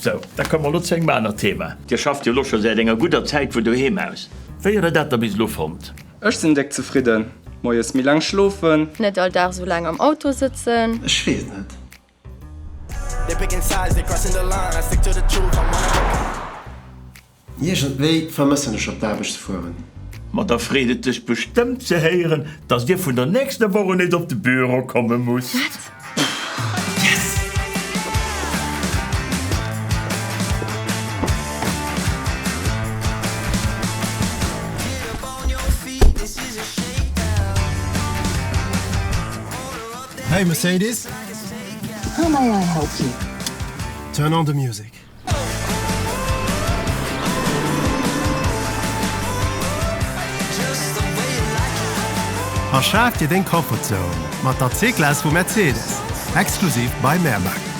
Sou, da komme mer elo zu engem anert Thema. Dir schafft jo elo scho säit enger gudder Zäit vun doheem aus. Wéi hutt Der dat da bis elo fonnt? Ech sinn déck zefridden. Moies méi laang schlofen. Net all Dag sou laang am Auto sëtzen. Ech weess net. Iergendwéi vermëssen ech op d'Aarbecht ze fueren. Ma da freet et dech bestëmmt ze héieren, dass dir vun der nächster Woch un nees op de Büro komme musst. Wat? Yes! Hey Mercedes! How may I help you? Turn on the music. A schaf dir deng Comfort Zone mat der C-Klass vu Mercedes, exklusiv bei Mermac.